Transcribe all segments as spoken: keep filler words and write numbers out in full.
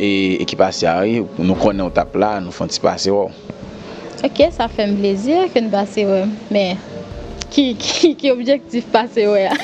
E, ekip Asya, wi, nou konnen w t ap la, nou fè yon ti pase wè w. Ok, sa fè m plezi ke n pase wè m. Men, ki, ki, ki objektif pase wè a?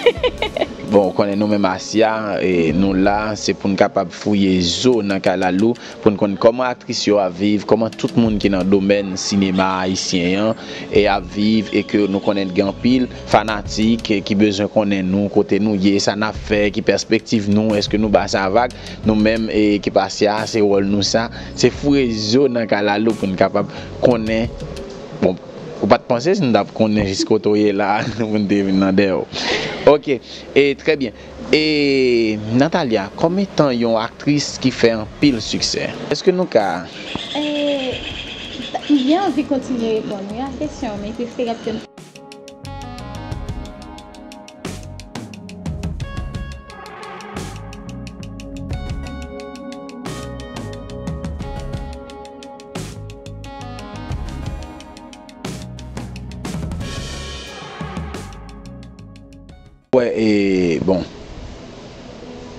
Bon, ou konnen nou menm Asya, e, nou la, se pou n kapab fouye zo nan kalalou, pou n konn kòman aktris yo ap viv, kòman tout moun ki nan domèn sinema ayisyen an, e, ap viv, e ke nou konnen gen anpil fanatik, e, ki bezwen konnen nou, kote nou ye, sa n ap fè, ki pèspektiv nou, èske nou ba sa vag, nou menm, e, ekip Asya, se wòl nou sa, se foure zo nan kalalou pou n kapab konnen, bon, ou pa t panse si n t ap konnen jis kote w ye la, pou n te vin nan dèyè w. Ok, e, trè byen. E, Nathalia, kòm etan yon aktris ki fè anpil siksè, èske nou ka... E, m byen anvi kontinye reponn wi a kesyon, men preferab ke m... Wè, e, bon,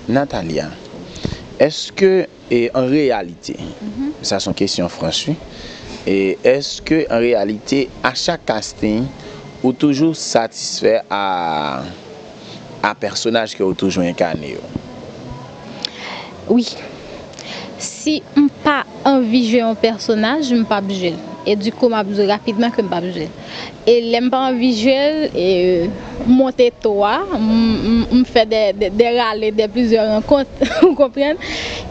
Nathalia, èske, e, an reyalite, sa se yon kesyon frans, wi, e èske an reyalite, a chak casting, ou toujou satisfè a, a pèsonaj ke ou toujou enkane yo? Wi. Si m pa anvi jwe yon pèsonaj, m p ap jwe l. E dikou, m ap di w rapidman ke m p ap jwe l. E lè m pa anvi jwe l, e, m monte to a, m, m, m fè de, de, de rale de plizyè rankont, ou konprann?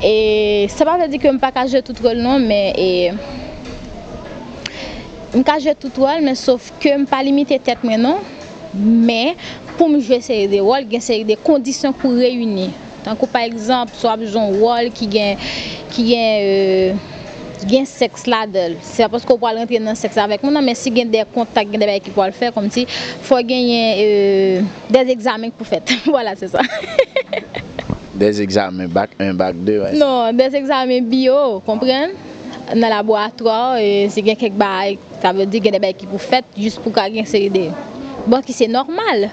E sa pa vle di ke m pa ka jwe tout wòl non, men, e, m ka jwe tout wòl, men sof ke m pa limite tèt mwen non. Men, pou m jwe seri de wòl, gen seri de kondisyon pou reyini. Tankou pa egzanp, si w ap jwe yon wòl ki gen, ki gen, e, gen sèks ladan l, se pa paske w pral rantre nan sèks avèk moun nan, men si gen de kontak, gen de bagay ki pral fèt, kòmsi fò genyen, e, de egzamen k pou fèt. Vwala, se sa. De egzamen, bak en, bak de, wè. Non, de egzamen biyo, konprann? Nan laboratwa, e, si gen kèk bagay, sa vle di gen de bagay ki pou fèt, jis pou ka gen seri de, bon, ki se nòmal.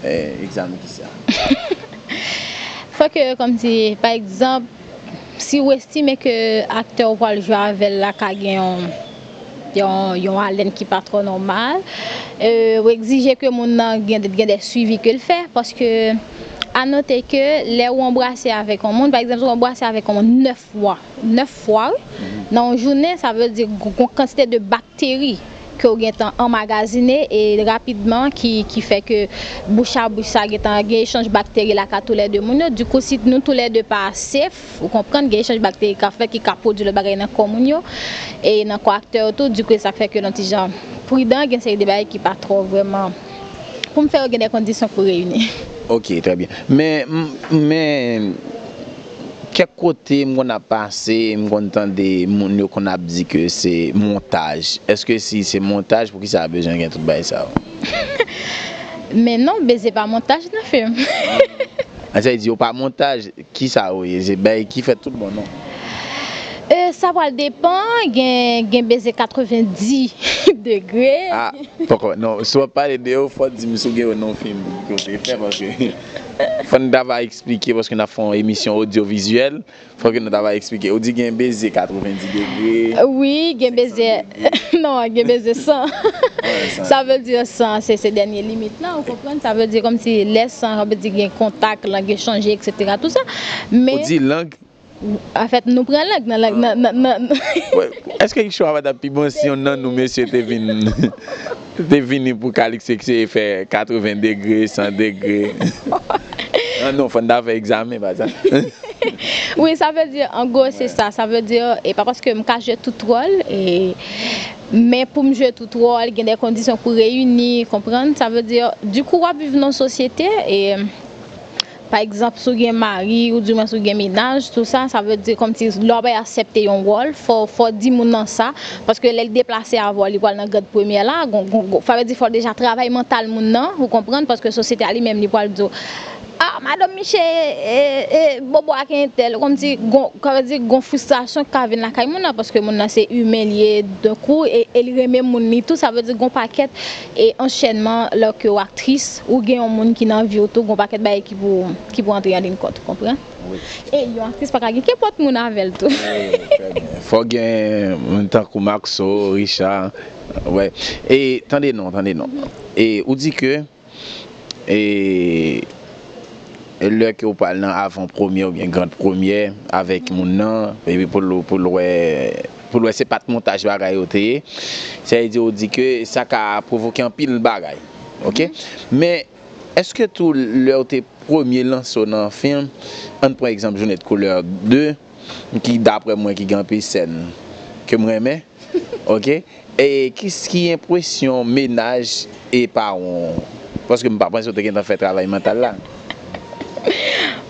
Eh, egzamen kisa? Fò ke, kòmsi, pa egzanp, si w estime ke aktè w pral jwe avè l la ka gen yon, yon, yon alèn ki pa twò nòmal, eh, w egzije ke moun nan gen, gen de swivi ke l fè, paske a note ke lè w anbrase avèk yon moun, pa egzanp, si w anbrase avèk yon moun nèf fwa, nèf fwa, wi, nan yon jounen, sa vle di gon, gon kantite de bakteri ke w gentan anmagazine e rapidman ki, ki fè ke bouch a bouch sa gentan gen echanj bakteri la ka toulède moun yo. Dikou, si nou toulède pa safe, ou konprann, gen echanj bakteri k ap fèt ki ka pwodui lòt bagay nan kò moun yo e nan kò aktè yo tou. Dikou, sa fè ke nou ti jan pridan, gen seri de bagay ki pa twò vrèman, pou m fè yo gen de kondisyon pou reyini. Ok, trè byen. Men, m, men, kèk kote m konn ap pase, m konn tande moun yo konn ap di ke se montaj. Èske si se montaj, poukisa bezwen gen tout bagay sa yo? Men non, beze pa montaj nan fim. An, sa vle di yo pa montaj, kisa yo ye? Se bagay ki fèt tout bon, non? E, sa pral depann, gen, gen beze katrevendi degre. Ah, poko, non, si w ap pale de yo, fò w di m si w gen yo nan yon fim ke w te fè, paske fò n ta va eksplike, paske n ap fè yon emisyon odyovizyèl, fò ke nou ta va eksplike. Ou di gen beze katrevendi degre. Wi, gen beze, non, gen beze san. Wè, san. Sa vle di san, se, se dènye limit la, ou konprann? Sa vle di kòmsi lè san, sa vle di gen kontak, lang yo chanje, etsetera, tou sa. Men ou di lang? Anfèt, nou pran lang nan, lang nan, nan, nan. Wè, èske show a pa t ap pi bon si yonn nan nou mesye te vin, te vini pou Calix Sexy e fè katreven degre, san degre? Ah non, fò n ta fè egzamen, pa sa? Wi, sa vle di, an gwo, se sa. Sa vle di, e pa paske m ka jwe tout wòl, e, men pou m jwe tout wòl, gen de kondisyon pou reyini, konprann? Sa vle di, dikou, w ap viv nan yon sosyete, e, pa egzanp, si w gen mari, oudimwens ou gen mennaj, tou sa, sa vle di kòmsi lè w ap aksepte yon wòl, fò, fò w di moun nan sa, paske lè l deplase avè w, li pral nan grad premyè la, gon, gon, gon, sa vle di fò w deja travay mantal moun nan, ou konprann, paske sosyete a li menm, li pral di w, a, Madanm Miche, e, e, bobo ak entèl, kòmsi gon, sa vle di gon fristrasyon k ka vin lakay moun nan, paske moun nan se imen li ye, donk ou, e, e li renmen moun li tou, sa vle di gon pakèt e anchènman lè ke w aktris, ou gen yon moun ki nan vi w tou, gon pakèt bagay ki pou, ki pou antre an liy kont, ou konprann? Wi. E yon aktris pa ka gen kenpòt moun avè l tou. Wi, trè byen. Fò gen moun tankou Maxo, Richard. Wè. E tande non, tande non. E ou di ke e lè ke w pral nan avan premyè oubyen grand premyè avèk moun nan, epi pou l, pou l wè, pou l wè se pa t montaj bagay yo te ye, sa vle di ou di ke sa ka pwovoke anpil bagay, oke? Men, èske tou lè w te premye lanse w nan fim, ann pran egzanp Jounèt Koulè de, ki daprè mwen ki gen anpil sèn ke m renmen, oke? E ki, ki enpresyon mennaj e paran w? Paske m pa panse w te gentan fè travay mantal la.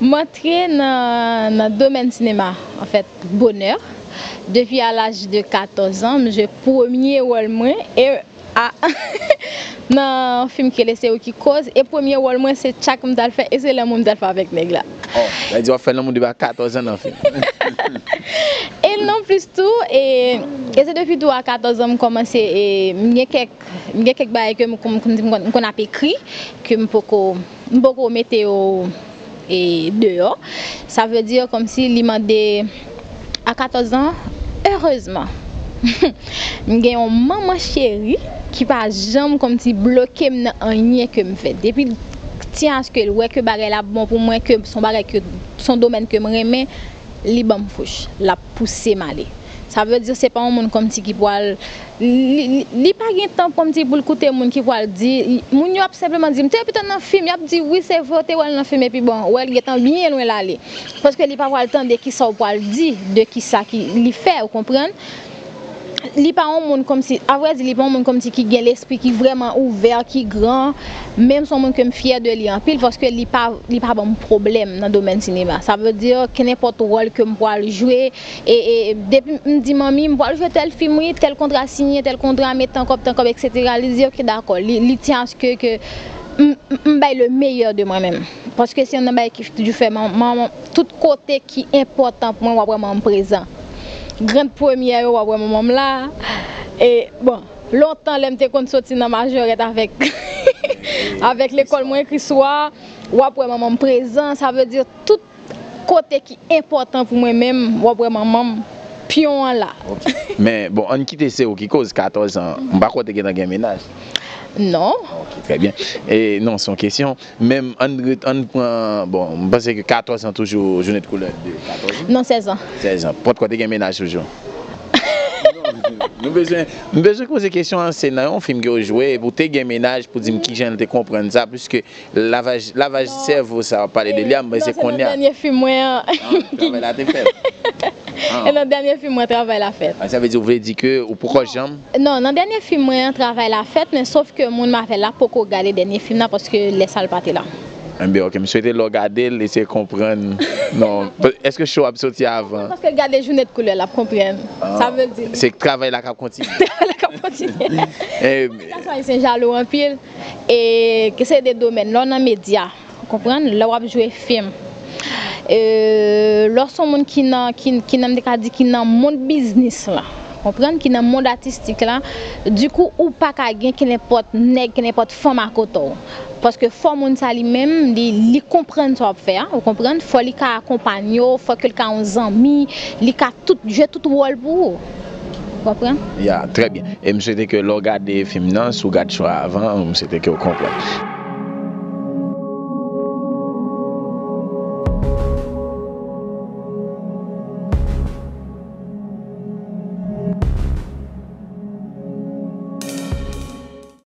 M antre nan, nan domèn sinema, anfèt, bonè. Depi a laj de katòz an, m jwe premye wòl mwen e a, nan fim ki rele Se ou ki koz, e premye wòl mwen se tchak m t al fè, e se lanmou m t al fè avèk nèg la. Oh, sa vle di w ap fè lanmou depi a katòz an nan fim. E non plis tou, e, e se depi tou a katòz an m kòmanse, e, m gen kèk, m gen kèk bagay ke m, m, m, m konn ap ekri, ke m poko, m poko mete yo, e, deyò. Sa vle di kòmsi li mande a katòz an, erezman, m gen yon manman cheri ki pa janm kòmsi bloke m nan anyen ke m fè. Depi ti aske l wè ke bagay la bon pou mwen, ke s on bagay ke, s on domèn ke m renmen, li ban m fouch, l ap pouse m ale. Sa vle di se pa yon moun kòmsi ki pral, li, li, li pa gen tan kòmsi pou l koute moun ki pral di, moun yo ap senpleman di m, te pito nan fim, y ap di wi, se vre, w te wè l nan fim, epi bon, w wè l gentan byen lwen l ale. Paske li pa pral tande kisa w pral di de kisa ki li fè, ou konprann? Li pa yon moun kòmsi, avrèdi, li pa yon moun kòmsi ki gen lespri ki vrèman ouvè, ki gran. Menm s on moun ke m fyè de li anpil, paske li pa, li pa ban m pwoblèm nan domèn sinema. Sa vle di, kenenpòt wòl ke m pral jwe, e, e, depi m di manmi, m pral jwe tèl fim, wi, tèl kontra siyen, tèl kontra, met tan kòb, tan kòb, etsetera. Li di, oke, dakò. Li, li tyen aske ke m, m, m bay le meilleur de mwen menm. Paske se youn nan bagay ki toujou fè man-, manman, tout kote ki enpòtan pou mwen, w ap wè manman m prezan. Grand premyè yo, w ap wè manman m la. E, bon, lontan, lè m te konn soti nan Majorèt avèk, avèk lekòl mwen, Kriswa, w ap wè manman m prezan. Sa vle di tout kote ki enpòtan pou mwen menm, w ap wè manman m, pyon an la. Ok. Men, bon, ann kite Se ou ki koz, katòz an. M pa kwè w te gentan gen mennaj. Non. Ok, trè byen. E, non, se yon kesyon. Men, ann ret-, ann pran, bon, m panse ke katòz an toujou, Jounèt Koulè de katòz an? Non, sèz an. Sèz an. Potko te gen mennaj toujou? Nou bezwen, m bezwen poze kesyon an, se nan yon fim ke w jwe, epi w te gen mennaj pou di m kijan l te konprann sa, piske lavaj, lavaj sèvo sa w ap pale de li a, m panse se kounye a. Non, se nan dènye fim mwen an. Ah, travay la te fèt. Ah. E nan dènye fim mwen, travay la fèt. Ah, sa vle di, ou vle di ke ou poko janm? Non, nan dènye fim mwen an, travay la fèt, men sof ke moun m avè l la poko gade dènye fim nan, paske lè sa l pa te la. Enben, ok, m swete lè w gade l, eseye konprann. Non, èske show ap soti avan? Paske l gade Jounèt Koulè, l ap konprann. Ah, sa vle di se travay la k ap kontinye. Travay la k ap kontinye. Eh, gason ayisyen jalou anpil. E ke se de domèn, lè w nan medya, ou konprann, lè w ap jwe fim. E, lè w se yon moun ki nan, ki, ki nan, m te ka di, ki nan mond biznis la, konprann, ki nan mond atistik la, dikou, ou pa ka gen kenenpòt nèg, kenenpòt fanm akote w. Paske fò moun sa li menm, li, li konprann sa w ap fè a, ou konprann, fò li ka akonpanye w, fò ke l ka yon zanmi, li ka tout, jwe tout wòl pou ou. Ou konprann? Ya, trè byen. E m swete ke lè w gade fim nan, si w gad show a avan, m swete ke w konprann.